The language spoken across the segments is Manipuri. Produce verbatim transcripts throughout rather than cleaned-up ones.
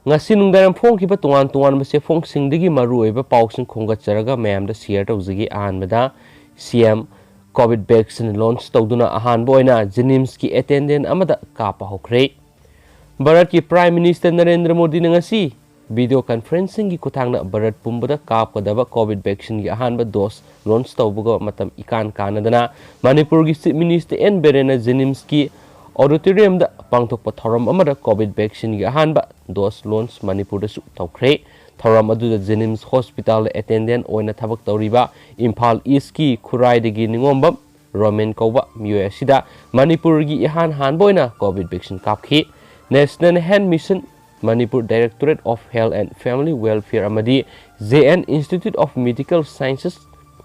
ꯉꯁꯤ ꯅꯨꯡꯗꯥꯡ ꯐꯣꯡꯈꯤꯕ ꯇꯣꯉꯥꯟ ꯇꯣꯉꯥꯟꯕ ꯆꯦꯐꯣꯡꯁꯤꯡꯗꯒꯤ ꯃꯔꯨꯑꯣꯏꯕ ꯄꯥꯎꯁꯤꯡ ꯈꯣꯝꯒꯠꯆꯔꯒ ꯃꯌꯥꯝꯗ share ꯇꯧꯖꯒꯦ꯫ ꯑꯍꯥꯟꯕꯗ, ꯁꯤ ꯑꯦꯝ COVID vaccine launch ꯇꯧꯗꯨꯅ ꯑꯍꯥꯟꯕ ꯑꯣꯏꯅ JNIMSꯀꯤ attendant ꯑꯃꯗ ꯀꯥꯞꯄ ꯍꯧꯈ꯭ꯔꯦ꯫ ꯚꯥꯔꯠꯀꯤ Prime Minister ꯅꯔꯦꯟꯗ꯭ꯔ ꯃꯣꯗꯤꯅ ꯉꯁꯤ video conferencingꯒꯤ ꯈꯨꯠꯊꯥꯡꯗ ꯚꯥꯔꯠ ꯄꯨꯝꯕꯗ ꯀꯥꯞꯀꯗꯕ COVID vaccineꯒꯤ ꯑꯍꯥꯟꯕ dose launch ꯇꯧꯕꯒ ꯃꯇꯝ ꯏꯀꯥꯟ ꯀꯥꯟꯅꯗꯅ ꯃꯅꯤꯄꯨꯔꯒꯤ Chief Minister ꯑꯦꯟ ꯕꯤꯔꯦꯟꯅ JNIMSꯀꯤ auditoriumꯗ ꯄꯥꯡꯊꯣꯛꯄ ꯊꯧꯔꯝ ꯑꯃꯗ COVID vaccineꯒꯤ ꯑꯍꯥꯟꯕ dose launch ꯃꯅꯤꯄꯨꯔꯗꯁꯨ ꯇꯧꯈ꯭ꯔꯦ꯫ ꯊꯧꯔꯝ ꯑꯗꯨꯗ JNIMS hospitalꯗ attendant ꯑꯣꯏꯅ ꯊꯕꯛ ꯇꯧꯔꯤꯕ ꯏꯝꯐꯥꯜ Eastꯀꯤ ꯈꯨꯔꯥꯏꯗꯒꯤ ꯅꯤꯉꯣꯝꯕꯝ ꯔꯣꯃꯦꯟ ꯀꯧꯕ ꯃꯤꯑꯣꯏ ꯑꯁꯤꯗ ꯃꯅꯤꯄꯨꯔꯒꯤ ꯏꯍꯥꯟ ꯍꯥꯟꯕ ꯑꯣꯏꯅ COVID vaccine ꯀꯥꯞꯈꯤ꯫ National Health Mission, Manipur Directorate of Health and Family Welfare ꯑꯃꯗꯤ J N Institute of Medical Sciences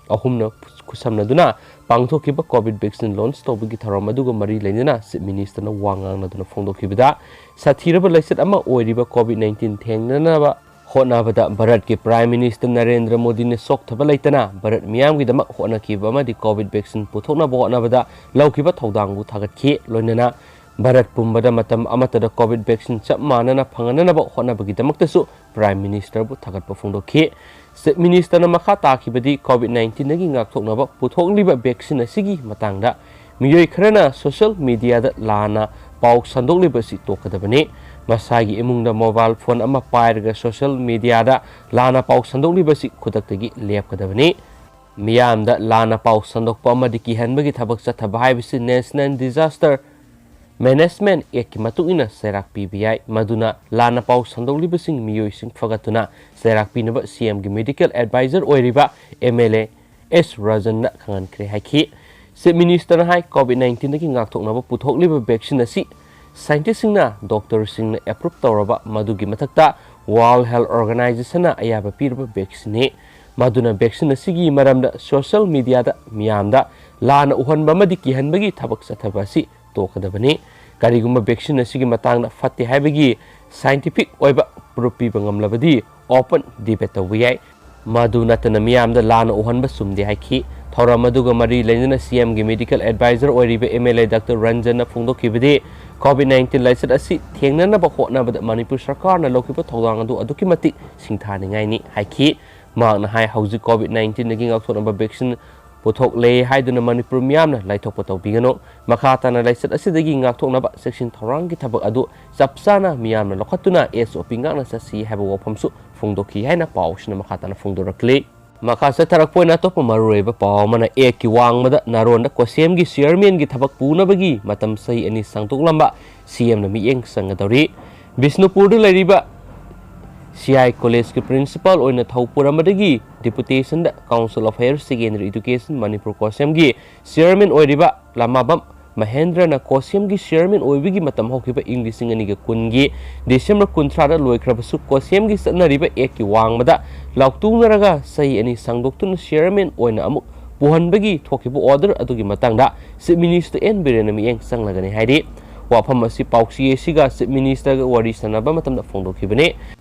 ꯑꯍꯨꯝꯅ ꯈꯨꯠꯁꯝꯅꯗꯨꯅ ꯄꯥꯡꯊꯣꯛꯈꯤꯕ COVID vaccine launch ꯇꯧꯕꯒꯤ ꯊꯧꯔꯝ ꯑꯗꯨꯒ ꯃꯔꯤ ꯂꯩꯅꯅ Chief Ministerꯅ ꯋꯥ ꯉꯥꯡꯅꯗꯨꯅ ꯐꯣꯡꯗꯣꯛꯈꯤꯕꯗ, ꯁꯥꯊꯤꯔꯕ ꯂꯥꯏꯆꯠ ꯑꯃ ꯑꯣꯏꯔꯤꯕ COVID nineteen ꯊꯦꯡꯅꯅꯕ ꯍꯣꯠꯅꯕꯗ ꯚꯥꯔꯠꯀꯤ Prime Minister ꯅꯔꯦꯟꯗ꯭ꯔ ꯃꯣꯗꯤꯅ ꯆꯣꯛꯊꯕ ꯂꯩꯇꯅ ꯚꯥꯔꯠ ꯃꯤꯌꯥꯝꯒꯤꯗꯃꯛ ꯍꯣꯠꯅꯈꯤꯕ ꯑꯃꯗꯤ COVID vaccine ꯄꯨꯊꯣꯛꯅꯕ ꯍꯣꯠꯅꯕꯗ ꯂꯧꯈꯤꯕ ꯊꯧꯗꯥꯡꯕꯨ ꯊꯥꯒꯠꯈꯤ꯫ ꯂꯣꯏꯅꯅ ꯚꯥꯔꯠ ꯄꯨꯝꯕꯗ ꯃꯇꯝ ꯑꯃꯠꯇꯗ COVID vaccine ꯆꯞ ꯃꯥꯟꯅꯅ ꯐꯪꯍꯟꯅꯕ ꯍꯣꯠꯅꯕꯒꯤꯗꯃꯛꯇꯁꯨ Prime Ministerꯕꯨ ꯊꯥꯒꯠꯄ ꯐꯣꯡꯗꯣꯛꯈꯤ꯫ Chief Ministerꯅ ꯃꯈꯥ ꯇꯥꯈꯤꯕꯗꯤ, COVID nineteenꯗꯒꯤ ꯉꯥꯛꯊꯣꯛꯅꯕ ꯄꯨꯊꯣꯛꯂꯤꯕ vaccine ꯑꯁꯤꯒꯤ ꯃꯇꯥꯡꯗ ꯃꯤꯑꯣꯏ ꯈꯔꯅ social mediaꯗ ꯂꯥꯟꯅ ꯄꯥꯎ ꯁꯟꯗꯣꯛꯂꯤꯕ ꯑꯁꯤ ꯇꯣꯛꯀꯗꯕꯅꯤ꯫ ꯃꯁꯥꯒꯤ ꯏꯃꯨꯡꯗ mobile phone ꯑꯃ ꯄꯥꯏꯔꯒ social mediaꯗ ꯂꯥꯟꯅ ꯄꯥꯎ ꯁꯟꯗꯣꯛꯂꯤꯕ ꯑꯁꯤ ꯈꯨꯗꯛꯇꯒꯤ ꯂꯦꯞꯀꯗꯕꯅꯤ꯫ ꯃꯤꯌꯥꯝꯗ ꯂꯥꯟꯅ ꯄꯥꯎ ꯁꯟꯗꯣꯛꯄ ꯑꯃꯗꯤ ꯀꯤꯍꯟꯕꯒꯤ ꯊꯕꯛ ꯆꯠꯊꯕ ꯍꯥꯏꯕꯁꯤ National Disaster Management Actꯀꯤ ꯃꯇꯨꯡ ꯏꯟꯅ ꯆꯩꯔꯥꯛ ꯄꯤꯕ ꯌꯥꯏ꯫ ꯃꯗꯨꯅ ꯂꯥꯟꯅ ꯄꯥꯎ ꯁꯟꯗꯣꯛꯂꯤꯕꯁꯤꯡ ꯃꯤꯑꯣꯏꯁꯤꯡ ꯐꯒꯠꯇꯨꯅ ꯆꯩꯔꯥꯛ ꯄꯤꯅꯕ CMꯒꯤ medical advisor ꯑꯣꯏꯔꯤꯕ MLA ꯑꯦꯁ ꯔꯥꯖꯟꯅ ꯈꯪꯍꯟꯈ꯭ꯔꯦ ꯍꯥꯏꯈꯤ꯫ Chief Ministerꯅ ꯍꯥꯏ, COVID nineteenꯗꯒꯤ ꯉꯥꯛꯊꯣꯛꯅꯕ ꯄꯨꯊꯣꯛꯂꯤꯕ vaccine ꯑꯁꯤ scientistꯁꯤꯡꯅ, doctorꯁꯤꯡꯅ approve ꯇꯧꯔꯕ, ꯃꯗꯨꯒꯤ ꯃꯊꯛꯇ World Health Organizationꯅ ꯑꯌꯥꯕ ꯄꯤꯔꯕ vaccineꯅꯤ꯫ ꯃꯗꯨꯅ vaccine ꯑꯁꯤꯒꯤ ꯃꯔꯝꯗ social mediaꯗ ꯃꯤꯌꯥꯝꯗ ꯂꯥꯟꯅ ꯎꯍꯟꯕ ꯑꯃꯗꯤ ꯀꯤꯍꯟꯕꯒꯤ ꯊꯕꯛ ꯆꯠꯊꯕ ꯑꯁꯤ ꯇꯣꯛꯀꯗꯕꯅꯤ꯫ ꯀꯔꯤꯒꯨꯝꯕ vaccine ꯑꯁꯤꯒꯤ ꯃꯇꯥꯡꯗ ꯐꯠꯇꯦ ꯍꯥꯏꯕꯒꯤ scientific ꯑꯣꯏꯕ proof ꯄꯤꯕ ꯉꯝꯂꯕꯗꯤ open debate ꯇꯧꯕ ꯌꯥꯏ꯫ ꯃꯗꯨ ꯅꯠꯇꯅ ꯃꯤꯌꯥꯝꯗ ꯂꯥꯟꯅ ꯎꯍꯟꯕ ꯆꯨꯝꯗꯦ ꯍꯥꯏꯈꯤ꯫ ꯊꯧꯔꯝ ꯑꯗꯨꯒ ꯃꯔꯤ ꯂꯩꯅꯅ CMꯒꯤ medical advisor ꯑꯣꯏꯔꯤꯕ MLA Doctor ꯔꯟꯖꯟꯅ ꯐꯣꯡꯗꯣꯛꯈꯤꯕꯗꯤ, COVID nineteen ꯂꯥꯏꯆꯠ ꯑꯁꯤ ꯊꯦꯡꯅꯅꯕ ꯍꯣꯠꯅꯕꯗ ꯃꯅꯤꯄꯨꯔ ꯁꯔꯀꯥꯔꯅ ꯂꯧꯈꯤꯕ ꯊꯧꯗꯥꯡ ꯑꯗꯨ ꯑꯗꯨꯛꯀꯤ ꯃꯇꯤꯛ ꯁꯤꯡꯊꯥꯅꯤꯡꯉꯥꯏꯅꯤ ꯍꯥꯏꯈꯤ꯫ ꯃꯍꯥꯛꯅ ꯍꯥꯏ, ꯍꯧꯖꯤꯛ COVID nineteenꯗꯒꯤ ꯉꯥꯛꯊꯣꯛꯅꯕ vaccine ꯄꯨꯊꯣꯛꯂꯦ ꯍꯥꯏꯗꯨꯅ ꯃꯅꯤꯄꯨꯔ ꯃꯤꯌꯥꯝꯅ ꯂꯥꯏꯊꯣꯛꯄ ꯇꯧꯕꯤꯒꯅꯨ꯫ ꯃꯈꯥ ꯇꯥꯅ ꯂꯥꯏꯆꯠ ꯑꯁꯤꯗꯒꯤ ꯉꯥꯛꯊꯣꯛꯅꯕ ꯆꯦꯛꯁꯤꯟ ꯊꯧꯔꯥꯡꯒꯤ ꯊꯕꯛ ꯑꯗꯨ ꯆꯞ ꯆꯥꯅ ꯃꯤꯌꯥꯝꯅ ꯂꯧꯈꯠꯇꯨꯅ SOP ꯉꯥꯛꯅ ꯆꯠꯁꯤ ꯍꯥꯏꯕ ꯋꯥꯐꯝꯁꯨ ꯐꯣꯡꯗꯣꯛꯈꯤ ꯍꯥꯏꯅ ꯄꯥꯎꯁꯤꯅ ꯃꯈꯥ ꯇꯥꯅ ꯐꯣꯡꯗꯣꯔꯛꯂꯤ꯫ ꯃꯈꯥ ꯆꯠꯊꯔꯛꯄ ꯑꯣꯏꯅ ꯑꯇꯣꯞꯄ ꯃꯔꯨꯑꯣꯏꯕ ꯄꯥꯎ ꯑꯃꯅ, ꯑꯦꯛꯀꯤ ꯋꯥꯡꯃꯗ ꯅꯥꯔꯣꯟꯗ COSEMꯒꯤ chairmanꯒꯤ ꯊꯕꯛ ꯄꯨꯅꯕꯒꯤ ꯃꯇꯝ ꯆꯍꯤ ꯑꯅꯤ ꯁꯥꯡꯗꯣꯛꯂꯝꯕ CMꯅ ꯃꯤꯠꯌꯦꯡ ꯆꯪꯒꯗꯧꯔꯤ꯫ ꯕꯤꯁꯅꯨꯄꯨꯔꯗ ꯂꯩꯔꯤꯕ CI collegeꯀꯤ principal ꯑꯣꯏꯅ ꯊꯧ ꯄꯨꯔꯝꯕꯗꯒꯤ deputationꯗ Council of Higher Secondary Education Manipur COSEMꯒꯤ chairman ꯑꯣꯏꯔꯤꯕ ꯂꯃꯥꯕꯝ ꯃꯍꯦꯟꯗ꯭ꯔꯅ COSEMꯒꯤ chairman ꯑꯣꯏꯕꯒꯤ ꯃꯇꯝ ꯍꯧꯈꯤꯕ ꯏꯪ ꯂꯤꯁꯤꯡ ꯑꯅꯤꯒ ꯀꯨꯟꯒꯤ December ꯀꯨꯟꯊ꯭ꯔꯥꯗ ꯂꯣꯏꯈ꯭ꯔꯕꯁꯨ, COSEMꯒꯤ ꯆꯠꯅꯔꯤꯕ ꯑꯦꯛꯀꯤ ꯋꯥꯡꯃꯗ ꯂꯥꯎꯇꯨꯅꯔꯒ ꯆꯍꯤ ꯑꯅꯤ ꯁꯥꯡꯗꯣꯛꯇꯨꯅ chairman ꯑꯣꯏꯅ ꯑꯃꯨꯛ ꯄꯨꯍꯟꯕꯒꯤ ꯊꯣꯛꯈꯤꯕ order ꯑꯗꯨꯒꯤ ꯃꯇꯥꯡꯗ Chief Minister ꯑꯦꯟ ꯕꯤꯔꯦꯟꯅ ꯃꯤꯠꯌꯦꯡ ꯆꯪꯂꯒꯅꯤ ꯍꯥꯏꯔꯤ꯫ ꯋꯥꯐꯝ ꯑꯁꯤ ꯄꯥꯎꯆꯦ ꯑꯁꯤꯒ Chief Ministerꯒ ꯋꯥꯔꯤ ꯁꯥꯟꯅꯕ ꯃꯇꯝꯗ ꯐꯣꯡꯗꯣꯛꯈꯤꯕꯅꯤ꯫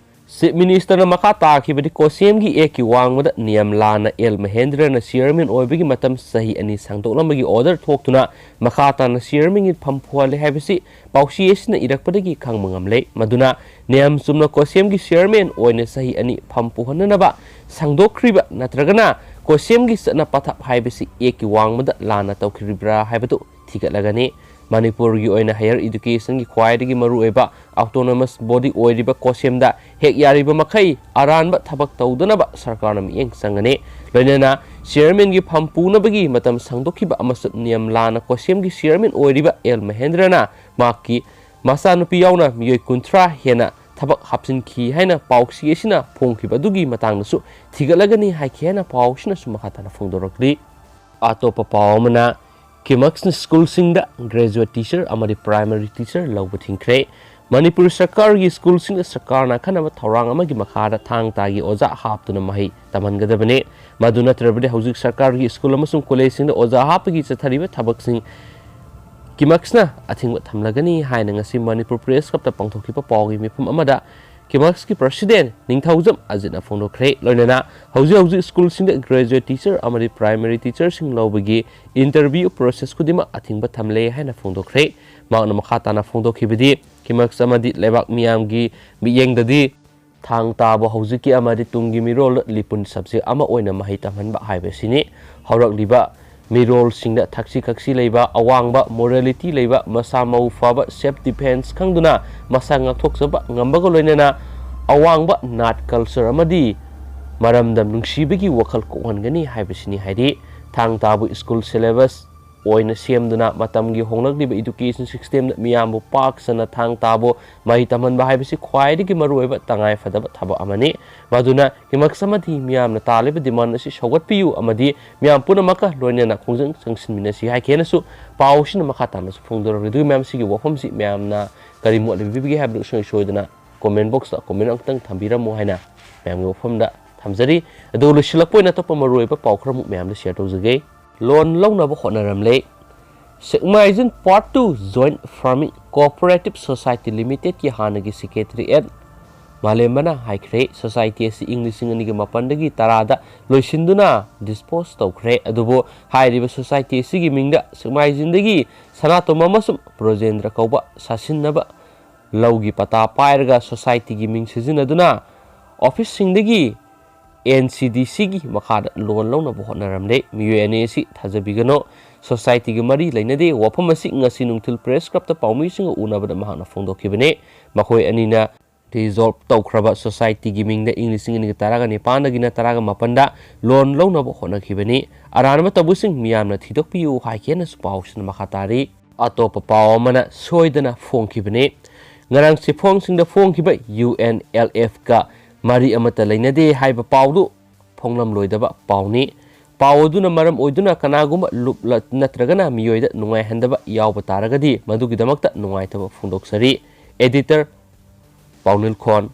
Chief Ministerꯅ ꯃꯈꯥ ꯇꯥꯈꯤꯕꯗꯤ, COSEMꯒꯤ ꯑꯦꯛꯀꯤ ꯋꯥꯡꯃꯗ ꯅꯤꯌꯝ ꯂꯥꯟꯅ ꯑꯦꯜ ꯃꯍꯦꯟꯗ꯭ꯔꯅ chairman ꯑꯣꯏꯕꯒꯤ ꯃꯇꯝ ꯆꯍꯤ ꯑꯅꯤ ꯁꯥꯡꯗꯣꯛꯂꯝꯕꯒꯤ order ꯊꯣꯛꯇꯨꯅ ꯃꯈꯥ ꯇꯥꯅ chairmanꯒꯤ ꯐꯝ ꯄꯨꯍꯜꯂꯦ ꯍꯥꯏꯕꯁꯤ ꯄꯥꯎꯆꯦ ꯑꯁꯤꯅ ꯏꯔꯛꯄꯗꯒꯤ ꯈꯪꯕ ꯉꯝꯂꯦ꯫ ꯃꯗꯨꯅ ꯅꯤꯌꯝ ꯆꯨꯝꯅ COSEMꯒꯤ chairman ꯑꯣꯏꯅ ꯆꯍꯤ ꯑꯅꯤ ꯐꯝ ꯄꯨꯍꯟꯅꯅꯕ ꯁꯥꯡꯗꯣꯛꯈ꯭ꯔꯤꯕ ꯅꯠꯇ꯭ꯔꯒꯅ COSEMꯒꯤ ꯆꯠꯅ ꯄꯊꯥꯞ ꯍꯥꯏꯕꯁꯤ ꯑꯦꯛꯀꯤ ꯋꯥꯡꯃꯗ ꯂꯥꯟꯅ ꯇꯧꯈꯤꯕ꯭ꯔꯥ ꯍꯥꯏꯕꯗꯨ ꯊꯤꯒꯠꯂꯒꯅꯤ꯫ ꯃꯅꯤꯄꯨꯔꯒꯤ ꯑꯣꯏꯅ higher educationꯒꯤ ꯈ꯭ꯋꯥꯏꯗꯒꯤ ꯃꯔꯨꯑꯣꯏꯕ autonomous body ꯑꯣꯏꯔꯤꯕ COSEMꯗ ꯍꯦꯛ ꯌꯥꯔꯤꯕ ꯃꯈꯩ ꯑꯔꯥꯟꯕ ꯊꯕꯛ ꯇꯧꯗꯅꯕ ꯁꯔꯀꯥꯔꯅ ꯃꯤꯠꯌꯦꯡ ꯆꯪꯒꯅꯤ꯫ ꯂꯣꯏꯅꯅ chairmanꯒꯤ ꯐꯝ ꯄꯨꯅꯕꯒꯤ ꯃꯇꯝ ꯁꯥꯡꯗꯣꯛꯈꯤꯕ ꯑꯃꯁꯨꯡ ꯅꯤꯌꯝ ꯂꯥꯟꯅ COSEMꯒꯤ chairman ꯑꯣꯏꯔꯤꯕ ꯑꯦꯜ ꯃꯍꯦꯟꯗ꯭ꯔꯅ ꯃꯍꯥꯛꯀꯤ ꯃꯆꯥꯅꯨꯄꯤ ꯌꯥꯎꯅ ꯃꯤꯑꯣꯏ ꯀꯨꯟꯊ꯭ꯔꯥ ꯍꯦꯟꯅ ꯊꯕꯛ ꯍꯥꯞꯆꯤꯟꯈꯤ ꯍꯥꯏꯅ ꯄꯥꯎꯆꯦ ꯑꯁꯤꯅ ꯐꯣꯡꯈꯤꯕ ꯑꯗꯨꯒꯤ ꯃꯇꯥꯡꯗꯁꯨ ꯊꯤꯒꯠꯂꯒꯅꯤ ꯍꯥꯏꯈꯤ ꯍꯥꯏꯅ ꯄꯥꯎꯁꯤꯅꯁꯨ ꯃꯈꯥ ꯇꯥꯅ ꯐꯣꯡꯗꯣꯔꯛꯂꯤ꯫ ꯑꯇꯣꯞꯄ ꯄꯥꯎ ꯑꯃꯅ, ꯀꯤꯃꯛꯁꯅ ꯁ꯭ꯀꯨꯜꯁꯤꯡꯗ graduate teacher ꯑꯃꯗꯤ primary teacher ꯂꯧꯕ ꯊꯤꯡꯈ꯭ꯔꯦ꯫ ꯃꯅꯤꯄꯨꯔ ꯁꯔꯀꯥꯔꯒꯤ ꯁ꯭ꯀꯨꯜꯁꯤꯡꯗ ꯁꯔꯀꯥꯔꯅ ꯑꯈꯟꯅꯕ ꯊꯧꯔꯥꯡ ꯑꯃꯒꯤ ꯃꯈꯥꯗ ꯊꯥꯡ ꯇꯥꯒꯤ ꯑꯣꯖꯥ ꯍꯥꯞꯇꯨꯅ ꯃꯍꯩ ꯇꯝꯍꯟꯒꯗꯕꯅꯤ꯫ ꯃꯗꯨ ꯅꯠꯇ꯭ꯔꯕꯗꯤ ꯍꯧꯖꯤꯛ ꯁꯔꯀꯥꯔꯒꯤ ꯁ꯭ꯀꯨꯜ ꯑꯃꯁꯨꯡ ꯀꯣꯂꯦꯖꯁꯤꯡꯗ ꯑꯣꯖꯥ ꯍꯥꯞꯄꯒꯤ ꯆꯠꯊꯔꯤꯕ ꯊꯕꯛꯁꯤꯡ ꯀꯤꯃꯛꯁꯅ ꯑꯊꯤꯡꯕ ꯊꯝꯂꯒꯅꯤ ꯍꯥꯏꯅ ꯉꯁꯤ ꯃꯅꯤꯄꯨꯔ Press Clubꯇ ꯄꯥꯡꯊꯣꯛꯈꯤꯕ ꯄꯥꯎꯒꯤ ꯃꯤꯐꯝ ꯑꯃꯗ ꯀꯤꯃꯛꯁꯀꯤ president ꯅꯤꯡꯊꯧꯖꯝ ꯑꯖꯤꯠꯅ ꯐꯣꯡꯗꯣꯛꯈ꯭ꯔꯦ꯫ ꯂꯣꯏꯅꯅ ꯍꯧꯖꯤꯛ ꯍꯧꯖꯤꯛ ꯁ꯭ꯀꯨꯜꯁꯤꯡꯗ graduate teacher ꯑꯃꯗꯤ primary teacherꯁꯤꯡ ꯂꯧꯕꯒꯤ interview process ꯈꯨꯗꯤꯡꯃꯛ ꯑꯊꯤꯡꯕ ꯊꯝꯂꯦ ꯍꯥꯏꯅ ꯐꯣꯡꯗꯣꯛꯈ꯭ꯔꯦ꯫ ꯃꯍꯥꯛꯅ ꯃꯈꯥ ꯇꯥꯅ ꯐꯣꯡꯗꯣꯛꯈꯤꯕꯗꯤ, ꯀꯤꯃꯛꯁ ꯑꯃꯗꯤ ꯂꯩꯕꯥꯛ ꯃꯤꯌꯥꯝꯒꯤ ꯃꯤꯠꯌꯦꯡꯗꯗꯤ ꯊꯥꯡ ꯇꯥꯕꯨ ꯍꯧꯖꯤꯛꯀꯤ ꯑꯃꯗꯤ ꯇꯨꯡꯒꯤ ꯃꯤꯔꯣꯜ ꯂꯤꯄꯨꯟ ꯁꯞꯖꯦꯛ ꯑꯃ ꯑꯣꯏꯅ ꯃꯍꯩ ꯇꯝꯍꯟꯕ ꯍꯥꯏꯕꯁꯤꯅꯤ꯫ ꯍꯧꯔꯛꯂꯤꯕ ꯃꯤꯔꯣꯜꯁꯤꯡꯗ ꯊꯛꯁꯤ ꯈꯛꯁꯤ ꯂꯩꯕ, ꯑꯋꯥꯡꯕ ꯃꯣꯔꯦꯂꯤꯇꯤ ꯂꯩꯕ, ꯃꯁꯥ ꯃꯎ ꯐꯕ, ꯁꯦꯜꯐ ꯗꯤꯐꯦꯟꯁ ꯈꯪꯗꯨꯅ ꯃꯁꯥ ꯉꯥꯛꯊꯣꯛꯆꯕ ꯉꯝꯕꯒ ꯂꯣꯏꯅꯅ ꯑꯋꯥꯡꯕ ꯅꯥꯠ ꯀꯜꯆꯔ ꯑꯃꯗꯤ ꯃꯔꯝꯗꯝ ꯅꯨꯡꯁꯤꯕꯒꯤ ꯋꯥꯈꯜ ꯀꯣꯛꯍꯟꯒꯅꯤ ꯍꯥꯏꯕꯁꯤꯅꯤ ꯍꯥꯏꯔꯤ꯫ ꯊꯥꯡ ꯇꯥꯕꯨ ꯁ꯭ꯀꯨꯜ ꯁꯦꯂꯦꯕꯁ ꯑꯣꯏꯅ ꯁꯦꯝꯗꯨꯅ ꯃꯇꯝꯒꯤ ꯍꯣꯡꯂꯛꯂꯤꯕ ꯏꯗꯨꯀꯦꯁꯟ ꯁꯤꯁꯇꯦꯝꯗ ꯃꯤꯌꯥꯝꯕꯨ ꯄꯥꯛ ꯁꯟꯅ ꯊꯥꯡ ꯇꯥꯕꯨ ꯃꯍꯩ ꯇꯝꯍꯟꯕ ꯍꯥꯏꯕꯁꯤ ꯈ꯭ꯋꯥꯏꯗꯒꯤ ꯃꯔꯨꯑꯣꯏꯕ ꯇꯉꯥꯏꯐꯗꯕ ꯊꯕꯛ ꯑꯃꯅꯤ꯫ ꯃꯗꯨꯅ ꯀꯤꯃꯛꯁ ꯑꯃꯗꯤ ꯃꯤꯌꯥꯝꯅ ꯇꯥꯜꯂꯤꯕ ꯗꯤꯃꯥꯟ ꯑꯁꯤ ꯁꯧꯒꯠꯄꯤꯌꯨ ꯑꯃꯗꯤ ꯃꯤꯌꯥꯝ ꯄꯨꯝꯅꯃꯛꯀ ꯂꯣꯏꯅꯅ ꯈꯣꯡꯖꯪ ꯆꯪꯁꯤꯟꯃꯤꯟꯅꯁꯤ ꯍꯥꯏꯈꯤ ꯍꯥꯏꯅꯁꯨ ꯄꯥꯎꯁꯤꯅ ꯃꯈꯥ ꯇꯥꯅꯁꯨ ꯐꯣꯡꯗꯣꯔꯛꯂꯤ꯫ ꯑꯗꯨꯒꯤ ꯃꯌꯥꯝꯁꯤꯒꯤ ꯋꯥꯐꯝꯁꯤ ꯃꯌꯥꯝꯅ ꯀꯔꯤ ꯃꯣꯠ ꯂꯩꯕꯤꯕꯒꯦ ꯍꯥꯏꯕꯗꯨ ꯁꯨꯡꯁꯣꯏ ꯁꯣꯏꯗꯅ ꯀꯣꯃꯦꯟ ꯕꯣꯛꯁꯇ ꯀꯣꯃꯦꯟ ꯑꯃꯇꯪ ꯊꯝꯕꯤꯔꯝꯃꯨ ꯍꯥꯏꯅ ꯃꯌꯥꯝꯒꯤ ꯋꯥꯐꯝꯗ ꯊꯝꯖꯔꯤ꯫ ꯑꯗꯨꯒ ꯂꯣꯏꯁꯤꯜꯂꯛꯄ ꯑꯣꯏꯅ ꯑꯇꯣꯞꯄ ꯃꯔꯨꯑꯣꯏꯕ ꯄꯥꯎ ꯈꯔꯃꯨꯛ ꯃꯌꯥꯝꯗ ꯁꯤꯌꯔ ꯇꯧꯖꯒꯦ꯫ ꯂꯣꯟ ꯂꯧꯅꯕ ꯍꯣꯠꯅꯔꯝꯂꯦ꯫ ꯁꯦꯛꯃꯥꯏꯖꯤꯟ Part Two Joint Farming Cooperative Society Limitedꯀꯤ ꯍꯥꯟꯅꯒꯤ ꯁꯦꯀ꯭ꯔꯦꯇꯔꯤ ꯑꯦꯟ ꯃꯥꯂꯦꯝꯕꯅ ꯍꯥꯏꯈ꯭ꯔꯦ, ꯁꯣꯁꯥꯏꯇꯤ ꯑꯁꯤ ꯏꯪ ꯂꯤꯁꯤꯡ ꯑꯅꯤꯒ ꯃꯥꯄꯟꯗꯒꯤ ꯇꯔꯥꯗ ꯂꯣꯏꯁꯤꯟꯗꯨꯅ ꯗꯤꯁꯄꯣꯁ ꯇꯧꯈ꯭ꯔꯦ꯫ ꯑꯗꯨꯕꯨ ꯍꯥꯏꯔꯤꯕ ꯁꯣꯁꯥꯏꯇꯤ ꯑꯁꯤꯒꯤ ꯃꯤꯡꯗ ꯁꯦꯛꯃꯥꯏꯖꯤꯟꯗꯒꯤ ꯁꯅꯥꯇꯣꯝꯕ ꯑꯃꯁꯨꯡ ꯕ꯭ꯔꯣꯖꯦꯟꯗ꯭ꯔ ꯀꯧꯕ ꯁꯥꯁꯤꯟꯅꯕ ꯂꯧꯒꯤ ꯄꯇꯥ ꯄꯥꯏꯔꯒ ꯁꯣꯁꯥꯏꯇꯤꯒꯤ ꯃꯤꯡ ꯁꯤꯖꯤꯟꯅꯗꯨꯅ ꯑꯣꯐꯤꯁꯁꯤꯡꯗꯒꯤ ꯑꯦꯟ ꯁꯤ ꯗꯤ ꯁꯤꯒꯤ ꯃꯈꯥꯗ ꯂꯣꯟ ꯂꯧꯅꯕ ꯍꯣꯠꯅꯔꯝꯂꯦ꯫ ꯃꯤꯑꯣꯏ ꯑꯅꯤ ꯑꯁꯤ ꯊꯥꯖꯕꯤꯒꯅꯨ꯫ ꯁꯣꯁꯥꯏꯇꯤꯒ ꯃꯔꯤ ꯂꯩꯅꯗꯦ꯫ ꯋꯥꯐꯝ ꯑꯁꯤ ꯉꯁꯤ ꯅꯨꯡꯊꯤꯜ ꯄ꯭ꯔꯦꯁ ꯀ꯭ꯂꯕꯇ ꯄꯥꯎꯃꯤꯁꯤꯡꯒ ꯎꯅꯕꯗ ꯃꯍꯥꯛꯅ ꯐꯣꯡꯗꯣꯛꯈꯤꯕꯅꯤ꯫ ꯃꯈꯣꯏ ꯑꯅꯤꯅ ꯗꯤꯖꯣꯜꯕ ꯇꯧꯈ꯭ꯔꯕ ꯁꯣꯁꯥꯏꯇꯤꯒꯤ ꯃꯤꯡꯗ ꯏꯪ ꯂꯤꯁꯤꯡ ꯑꯅꯤꯒ ꯇꯔꯥꯒ ꯅꯤꯄꯥꯟꯗꯒꯤꯅ ꯇꯔꯥꯒ ꯃꯥꯄꯟꯗ ꯂꯣꯟ ꯂꯧꯅꯕ ꯍꯣꯠꯅꯈꯤꯕꯅꯤ꯫ ꯑꯔꯥꯟꯕ ꯇꯧꯕꯁꯤꯡ ꯃꯤꯌꯥꯝꯅ ꯊꯤꯗꯣꯛꯄꯤꯌꯨ ꯍꯥꯏꯈꯤ ꯍꯥꯏꯅꯁꯨ ꯄꯥꯎꯁꯤꯅ ꯃꯈꯥ ꯇꯥꯔꯤ꯫ ꯑꯇꯣꯞꯄ ꯄꯥꯎ ꯑꯃꯅ ꯁꯣꯏꯗꯅ ꯐꯣꯡꯈꯤꯕꯅꯤ꯫ ꯉꯔꯥꯡ ꯆꯦꯐꯣꯡꯁꯤꯡꯗ ꯐꯣꯡꯈꯤꯕ ꯌꯨ ꯑꯦꯟ ꯑꯦꯜ ꯑꯦꯐꯀ ꯃꯔꯤ ꯑꯃꯠꯇ ꯂꯩꯅꯗꯦ ꯍꯥꯏꯕ ꯄꯥꯎꯗꯨ ꯐꯣꯡꯂꯝꯂꯣꯏꯗꯕ ꯄꯥꯎꯅꯤ꯫ ꯄꯥꯎ ꯑꯗꯨꯅ ꯃꯔꯝ ꯑꯣꯏꯗꯨꯅ ꯀꯅꯥꯒꯨꯝꯕ ꯂꯨꯞ ꯂ-, ꯅꯠꯇ꯭ꯔꯒꯅ ꯃꯤꯑꯣꯏꯗ ꯅꯨꯡꯉꯥꯏꯍꯟꯗꯕ ꯌꯥꯎꯕ ꯇꯥꯔꯒꯗꯤ ꯃꯗꯨꯒꯤꯗꯃꯛꯇ ꯅꯨꯡꯉꯥꯏꯇꯕ ꯐꯣꯡꯗꯣꯛꯆꯔꯤ꯫ ꯑꯦꯗꯤꯇꯔ ꯄꯥꯎꯅꯤꯜ ꯈꯣꯟ꯫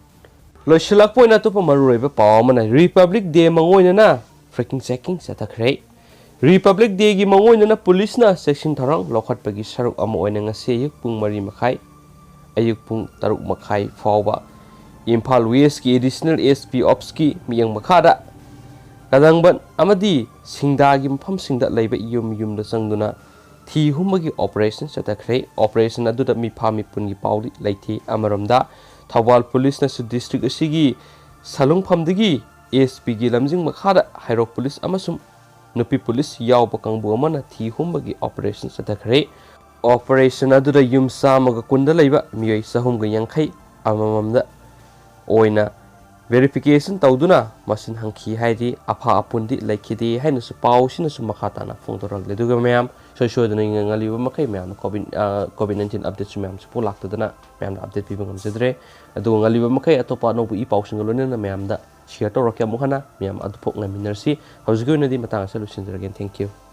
ꯂꯣꯏꯁꯤꯜꯂꯛꯄ ꯑꯣꯏꯅ ꯑꯇꯣꯞꯄ ꯃꯔꯨꯑꯣꯏꯕ ꯄꯥꯎ ꯑꯃꯅ ꯔꯤꯄꯕ꯭ꯂꯤꯛ ꯗꯦ ꯃꯥꯡꯑꯣꯏꯅꯅ ꯐ꯭ꯔꯦꯛꯀꯤꯡ ꯆꯦꯛꯀꯤꯡ ꯆꯠꯊꯈ꯭ꯔꯦ꯫ ꯔꯤꯄꯕ꯭ꯂꯤꯛ ꯗꯦꯒꯤ ꯃꯥꯡꯑꯣꯏꯅꯅ ꯄꯨꯂꯤꯁꯅ ꯆꯦꯛꯁꯤꯟ ꯊꯧꯔꯥꯡ ꯂꯧꯈꯠꯄꯒꯤ ꯁꯔꯨꯛ ꯑꯃ ꯑꯣꯏꯅ ꯉꯁꯤ ꯑꯌꯨꯛ ꯄꯨꯡ ꯃꯔꯤ ꯃꯈꯥꯏ, ꯑꯌꯨꯛ ꯄꯨꯡ ꯇꯔꯨꯛ ꯃꯈꯥꯏ ꯐꯥꯎꯕ ꯏꯝꯐꯥꯜ ꯋꯦꯁꯀꯤ ꯑꯦꯗꯤꯁꯅꯦꯜ ꯑꯦꯁ ꯄꯤ ꯑꯣꯐꯤꯁꯀꯤ ꯃꯤꯠꯌꯦꯡ ꯃꯈꯥꯗ ꯀꯗꯪꯕꯟ ꯑꯃꯗꯤ ꯁꯤꯡꯗꯥꯒꯤ ꯃꯐꯝꯁꯤꯡꯗ ꯂꯩꯕ ꯌꯨꯝ ꯌꯨꯝꯗ ꯆꯪꯗꯨꯅ ꯊꯤ ꯍꯨꯝꯕꯒꯤ operation ꯆꯠꯊꯈ꯭ꯔꯦ꯫ Operation ꯑꯗꯨꯗ ꯃꯤꯐꯥ ꯃꯤꯄꯨꯟꯒꯤ ꯄꯥꯎꯗꯤ ꯂꯩꯇꯦ꯫ ꯑꯃꯔꯣꯝꯗ, ꯊꯧꯕꯥꯜ ꯄꯨꯂꯤꯁꯅꯁꯨ district ꯑꯁꯤꯒꯤ ꯁꯂꯨꯡꯐꯝꯗꯒꯤ S Pꯒꯤ ꯂꯝꯖꯤꯡ ꯃꯈꯥꯗ ꯍꯩꯔꯣꯛ ꯄꯨꯂꯤꯁ ꯑꯃꯁꯨꯡ ꯅꯨꯄꯤ ꯄꯨꯂꯤꯁ ꯌꯥꯎꯕ ꯀꯥꯡꯕꯨ ꯑꯃꯅ ꯊꯤ ꯍꯨꯝꯕꯒꯤ operation ꯆꯠꯊꯈ꯭ꯔꯦ꯫ Operation ꯑꯗꯨꯗ ꯌꯨꯝ ꯆꯥꯝꯃꯒ ꯀꯨꯟꯗ ꯂꯩꯕ ꯃꯤꯑꯣꯏ ꯆꯍꯨꯝꯒ ꯌꯥꯡꯈꯩ ꯑꯃꯃꯝꯗ ꯑꯣꯏꯅ verification ꯇꯧꯗꯨꯅ ꯃꯁꯤꯡ ꯍꯪꯈꯤ ꯍꯥꯏꯔꯤ꯫ ꯑꯐ ꯑꯄꯨꯟꯗꯤ ꯂꯩꯈꯤꯗꯦ ꯍꯥꯏꯅꯁꯨ ꯄꯥꯎꯁꯤꯅꯁꯨ ꯃꯈꯥ ꯇꯥꯅ ꯐꯣꯡꯗꯣꯔꯛꯂꯤ꯫ ꯑꯗꯨꯒ ꯃꯌꯥꯝ, ꯁꯣꯏ ꯁꯣꯏꯗꯅ ꯉꯜꯂꯤꯕ ꯃꯈꯩ ꯃꯌꯥꯝꯅ COVID, ꯑ, COVID nineteen updateꯁꯨ ꯃꯌꯥꯝꯁꯨ ꯄꯨ ꯂꯥꯛꯇꯗꯅ ꯃꯌꯥꯝꯗ update ꯄꯤꯕ ꯉꯝꯖꯗ꯭ꯔꯦ꯫ ꯑꯗꯨꯒ ꯉꯜꯂꯤꯕ ꯃꯈꯩ ꯑꯇꯣꯞꯄ ꯑꯅꯧꯕ ꯏ ꯄꯥꯎꯁꯤꯡꯒ ꯂꯣꯏꯅꯅ ꯃꯌꯥꯝꯗ share ꯇꯧꯔꯛꯀꯦ꯫ ꯑꯃꯨꯛ ꯍꯟꯅ ꯃꯌꯥꯝ ꯑꯗꯨ ꯐꯥꯎ ꯉꯥꯏꯃꯤꯟꯅꯔꯁꯤ꯫ ꯍꯧꯖꯤꯛꯀꯤ ꯑꯣꯏꯅꯗꯤ ꯃꯇꯥꯡ ꯑꯁꯤꯗ ꯂꯣꯏꯁꯤꯟꯖꯔꯒꯦ꯫ Thank you꯫